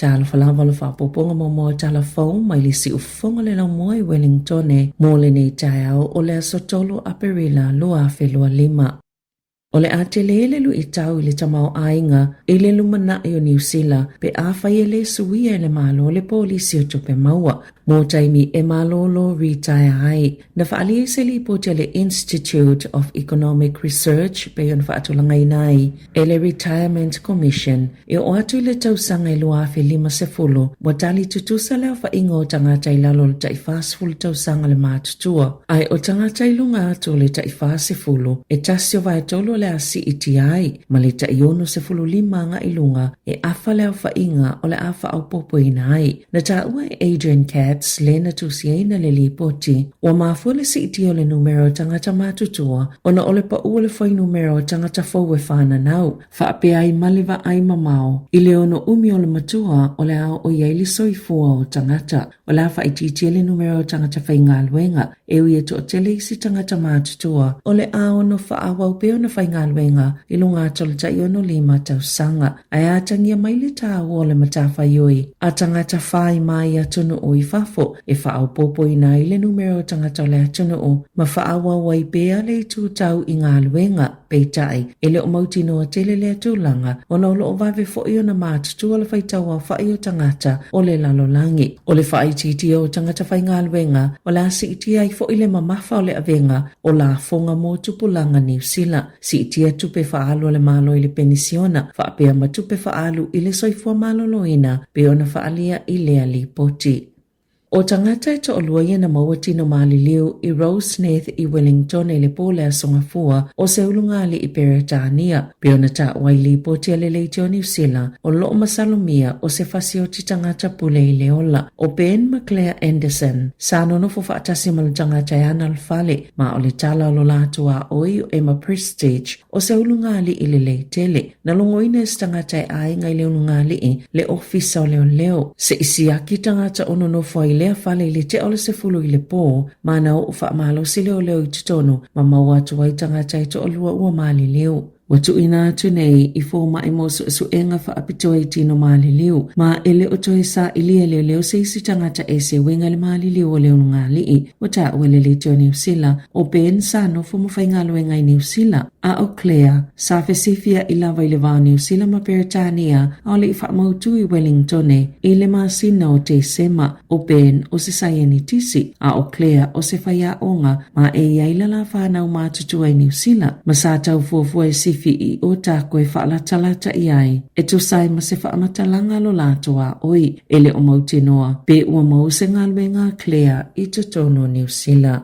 Talofa lava le faaopoopoga muamua o tala fou mai le siufofoga le laumua i Wellingtone mo lenei taeao o le aso 3 Aperila 2025. O le a tele le luitau i le tamaoaiga i le lumanai o Niu Sila pe afai e le suia e le Malo le polisi o tupe maua mo taimi e malolo ritaea ai. Na faaalia i se lipoti a le Institute of Economic Research pei ona faatulagaina ai e le Retirement Commission e oo atu i le tausaga e 2050, ua tali tutusa le aofaiga o tagata i lalo o le tai 40 tausaga le matutua, ae o tagata i luga atu o le tai 40, e tasi o vaetolu o le a siitia ai, ma le tai 65 agai i luga e afa le aofaiga o le a faaopoopoina ai. Na taua e Adrian Katz le na tusiaina le lipoti, ua mafua le siitia o le numera o tagata matutua ona o le pau o le fuainumera o tagata fou e whananau, faapea ai ma le vaai mamao i le ono umi o le matua o le a oo i ai le soifua o tagata. O le a faaitiitia le numera o tagata faigaluega e ui e toatele isi tagata matutua o le a ono faaauau pea ona faigaluega i luga atu o le tai 65 tausaga. Ae atagia mai le taua o le matafaioi a tagata whai mai atunuu i fafo e faaopoopoina ai le numera o tagata o le atunuu ma faaauau ai pea le itu tau i galuega. Peitai, e le o mautinoa tele lea tulaga ona o lo o vave foi ona matutua le faitau aofai o tagata o le lalolagi. O le faaitiitia o tagata faigaluega o le a siitia ai foi le mamafa o le avega o lafoga mo tupulaga Niu Sila, siitia tupe faaalu a le Malo i le penisiona, faapea ma tupe faaalu i le soifua maloloina pei ona faaalia i lea lipoti. O tagata e toalua ia na maua tino maliliu i Roseneath i Wellington i le po o le Aso Gafua o se ulugalii Peretania, pei ona taua i lipoti a le Leitio Niu Sila o lo o masalomia o se fasioti tagata pule i le ola. O Ben ma Claire Anderson sa nonofo faatasi ma le tagata e ana le fale, ma o le tala o lo latou aoi o Emma Prestige o se ulugalii lelei tele. Na logoina e se tagata e aiga i le ulugalii le ofisa o leoleo. Se i siaki tagata o nonofo ai lea fale i le tea o le 10 i le po, ma na oo faamalosi leoleo i totonu ma maua atu ai tagata e toalua ua maliliu. Ua tuuina atu nei i fomai mo suesuega faapitoa i tino maliliu, ma e le o toe sailia e leoleo se isi tagata ese e uiga i le maliliu o le ulugalii. Ua taua e le Leitio Niu Sila o Ben sa nofo ma faigaluega i Niu Sila, a ʻo Claire, sa fesifiaʻi lava i le va o Niu Sila ma Peretania a o le i faamautu i Wellingtone i le masina o Tesema. ʻO Ben o se saienitisi, a ʻo Claire o se faiaoga, ma e i ai la la whānau matutua i Niu Sila, ma sa tau fuafua e sifi i o tākou e faalatalata i ai, e tusa ai ma se faamatalaga lo latou aoi, e le o mautinoa pe ua mau se galuega a Claire i totonu o Niu Sila.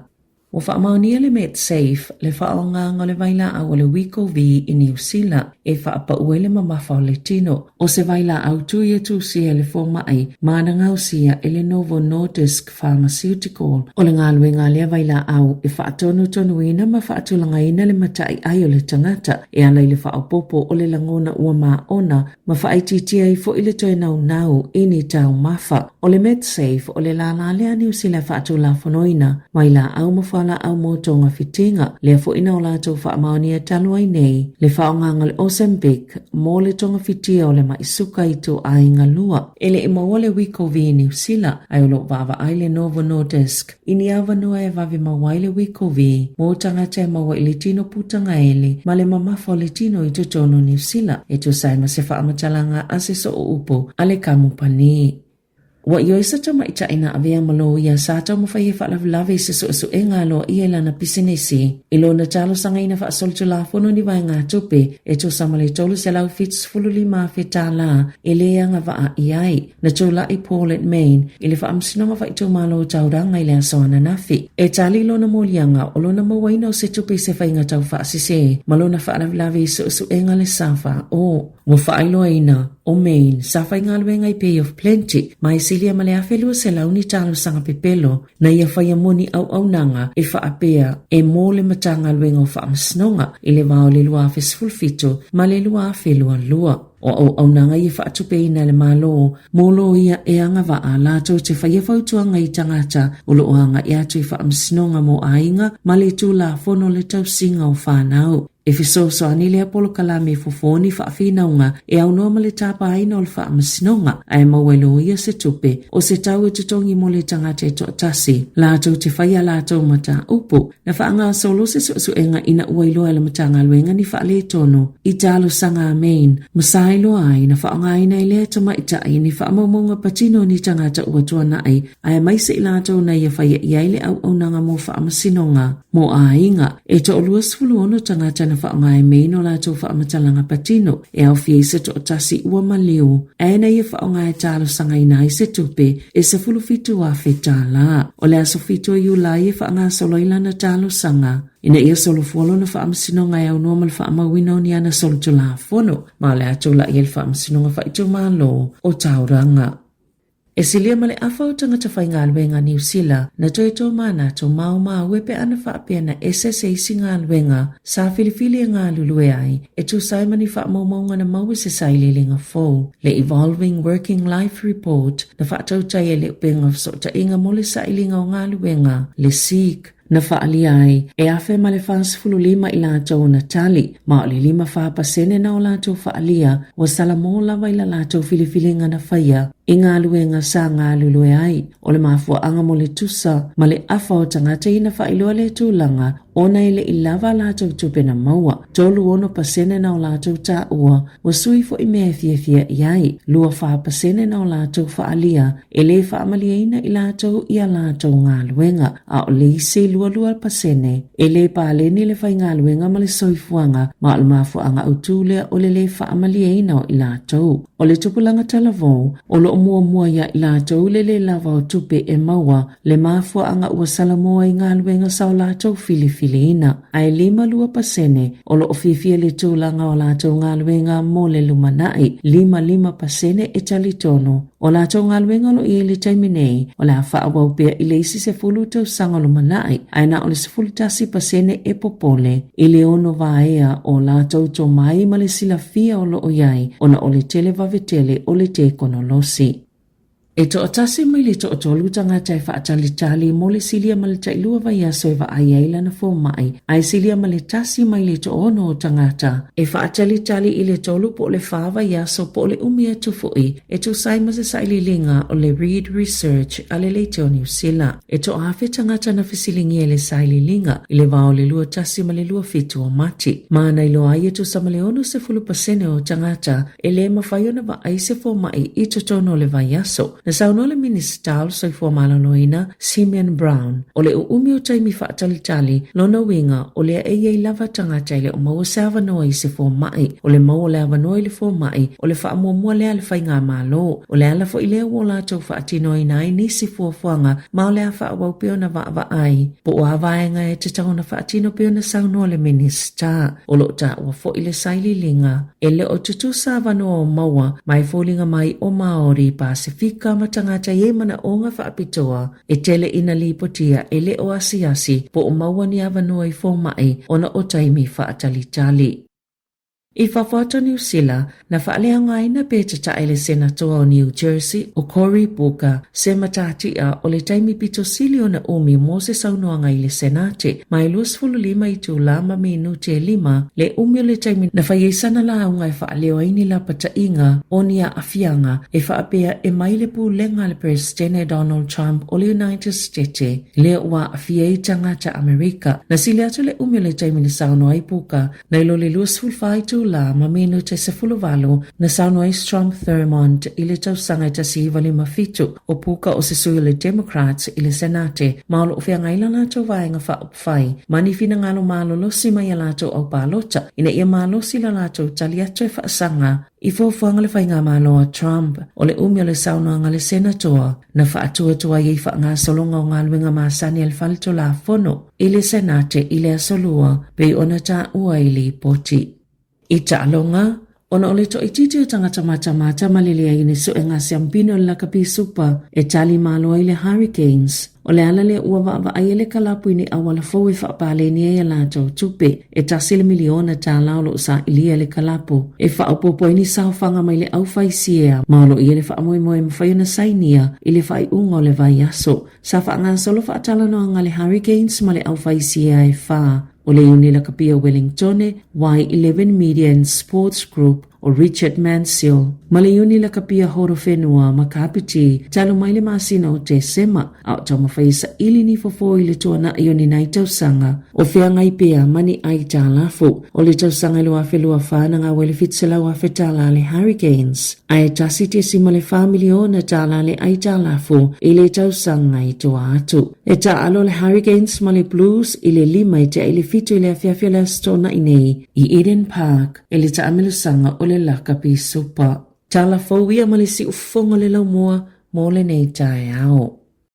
Ua faamaonia le Medsafe le faaaogaga o le vailaau o le Wegovy i Niu Sila e faapau ai le mamafa o le tino. O se vailaau tū ia tusia e le fomai ma na gaosia e le Novo Nordisk Pharmaceutical. O le galuega a lea vailaau e faatonutonuina ma faatulagaina le mataiai o le tagata e ala i le faaopoopo o le lagona ua maona ma faaitiitia ai foi le toe naunau i ni taumafa. O le Medsafe o le lālā lea a Niu Sila e faatulafonoina mai laau ma fualaau mo togafitiga, lea foi na o latou faamaonia talu ai nei le faaaogaga o le Ozempic mo le togafitia o le mai suka i ituaiga lua. E le i maua le Wegovy i Niu Sila, ae o lo o vaavaai le Novo Nordisk I ni avanoa e vave maua ai le Wegovy mō tagata e maua i le tino pūtanga-ele ma le mamafa o le tino i totonu o Niu Sila, e tusa ai ma se faamatalaga a se soo upu a le kamupani. Ua ioe sa tamaitai na avea ma loia sa taumafai e faalavelave i se suesuega aloaia i lana pisinisi i lona talosagaina faasolitulafono ni vaegatupe e tusa ma le $375,000 e le agavaa i ai. Na tulai Paulette Main i le Faamasinoga Faaitumalo o Tauranga i le aso ananafi e tali lona moliaga o lona mauaina o se tupe i se faiga taufaasese ma lona faalavelave i suesuega le SFO. Ua faailoaina o Main sa faigaluega i Bay of Plenty ma e silia ma le 1,200 ni talosaga pepelo na ia faia moni auaunaga e faapea e mo le Matagaluega o Faamasinoga i le va o le 2017 ma le 2022. O auaunaga ia e faatupeina e le Malo mo loia e agavaa latou te faia fautuaga i tagata o lo o agai atu i faamasinoga mo aiga ma le Tulafono o le Tausiga o Fanau. E fesoasoani lea polokalame e fofo ni faafinauga e aunoa ma le tapaina o le faamasinoga ae maua e loia se tupe o se tau e totogi mo le tagata e toatasi latou te faia a latou mataupu. Na faagasolo se suesuega ina ua iloa e le Matagaluega ni faaletonu i talosaga a Maine ma sa iloa ai na faaaogaina e lea tamaitai ni faamaumauga patino o ni tagata ua tuanai aemaise i latou na ia faia i ai le auaunaga mo faamasinoga mo aiga. E toa-26 tagata na faaaoga e Maine o latou faamatalaga patino e aofia i se toatasi ua maliu ae na ia faaaoga e talosagaina ai se tupe e $17,000 tālā. O le aso 7 o Iulai e faagasolo ai lana talosaga ina ia solofua lona faamasinoga e aunoa ma le faamauina o ni ana solitulafono ma o le a tulai ai le Faamasinoga Faaitumalo o Tauranga. E silia ma le afa o tagata faigaluega Niu Sila na toe tōmanatu maomaue pe ana faapea na ese se isi galuega sa filifili e galulue ai e tusa ai ma ni faamaumauga na maua i se sailiiliga fou, le Evolving Working Life Report na faatautai e le Upega o Fesootaiga mo le Sailiga o Galuega, le SEEK, na faaalia ai e 1045 i latou na tali, ma o le 54 pasene na o latou faaalia ua salamo lava i la latou filifiliga na faia i galuega sa galulue ai. O le mafuaaga mo le tusa ma le afa o tagata ia na faailoa lea tulaga ona e le i lava a latou tupe na maua. 36 pasene na o latou taua ua sui foi mea e fiafia i ai. 24 pasene na o latou faaalia e le faamalieina i latou i a latou galuega, a o le isi 22 pasene e le paleni le faigaluega ma le soifuaga, ma o le mafuaaga autu lea o le le faamalieina o i latou. O le tupulaga talavou, o lo o muamua ia i latou le le lava o tupe e maua le mafuaaga ua salamo ai galuega sa o latou filifiliina, ae 52 pasene o lo o fiafia i le tulaga o latou galuega mo le lumanai, 55 pasene e talitonu o latou galuega o lo o i ai i le taimi nei o le a faaauau pea i le isi 10 tausaga o lumanai, ae na o le 11 pasene e popole i le ono vaea o latou tomai ma le silafia o lo o i ai ona o le tele vave tele o le tekonolosi. E toatasi mai le toatolu tagata e faatalitali mo le silia ma le tailua vaiaso e vaai ai lana fomai, ae silia ma le tasi mai le toono o tagata e faatalitali i le tolu po o le fa vaiaso po o le umi atu foi e tusa ai ma se sailiiliga o le Reid Research a le Leiteo Niu Sila. E toaafe tagata na fesiligia i le sailiiliga i le va o le 21 ma le 27 o Mati. Ma na iloa ai e tusa ma le 60 pasene o tagata e le mafai ona vaai se fomai i totonu o le vaiaso. Na saunoa le Minisita o le Soifua Maloloina, Simeon Brown, o le uumi o taimi faatalitali, lona uiga o lea e i ai lava tagata e le o maua se avanoa i se fomai. O le maua o le avanoa i le fomai, o le faamuamua lea a le Faigamalo. O le ala foi lea ua o latou faatinoina ai nisi fuafuaga ma o le a faaauau pea ona vaavaai po o a vaega e tatau ona faatino pei ona saunoa le Minisita. O lo o taua foi le sailiiliga e le o tutusa avanoa o maua ma e foliga mai o Māori, Pasefika ma tagata i ai manaoga faapitoa e tele ina lipotia e le o asiasi po o maua ni avanoa i fomai ona o taimi faatalitali. I fafo atu o Niu Sila, na faaleaogaina pe tatae le Senatoa o New Jersey o Cory Booker se matatia o le taimi pito sili ona umi mo se saunoaga i le Senate ma e 25 itulā ma minute e lima le umi o le taimi na fai ai sana lauga e faaleo ai ni lapataiga o ni aafiaga e faapea e mai le pulega a le Peresetene Donald Trump o le United Stete lea ua aafia ai tagata Amerika. Na sili atu le umi o le taimi na saunoa ai Booker Nai lo le 24 itulā ma minute 18 na saunoa ai Strom Thurmond i le tausaga e 1957, o Puka o se sui o le Democrats i le Senate ma o lo o feagai la latou vaega faaupufai ma ni finagalo malolosi mai a latou aupalota ina ia malosi la latou tali atu e faasaga i fuafuaga le faigamalo a Trump. O le umi o le saunoaga a le Senatoa na faatuatua ai i faagasologa o galuega masani a le Fale Tulafono i le Senate i le Aso Lua pei ona taua i lipoti. I taaloga, Ona o le toaitiiti o tagata matamata ma le leai o ni suega siampina o le lakapi supa e tali malo ai le Hurricanes, o le ala lea ua vaavaai ai le kalapu i ni auala fou e faapaleni ai a latou tupe. E $1 miliona o lo o sailia e le kalapu e faaopoopo ai ni saofaga mai le aufaisiea ma o lo o i ai le faamoemoe e mafai ona sainia i le faaiuga o le vaiaso. Sa faagasolo faatalanoaga a le Hurricanes ma le aufaisiea e fa o le Iuni Lakapia Wellingtone, Y11 Media and Sports Group, o Richard Mansell, ma le Iuni Lakapia Horowhenua ma Kapiti talu mai le masina o Tesema, a o taumafai e saili ni fofo i le tuanai o ni nai tausaga o feagai pea ma ni aitalafu. O le tausaga e 2024 na gaua i le $700,000 a le Hurricanes, ae $1.4 miliona le aitalafu i le tausaga i tua atu. E taaalo le Hurricanes ma le Blues i le 6:55 i le afiafi o le Aso Toonai nei i Eden Park i le taamilosaga o le Lakapi Super. Tala fou ia ma le siufofoga o le laumua mo lenei taeao.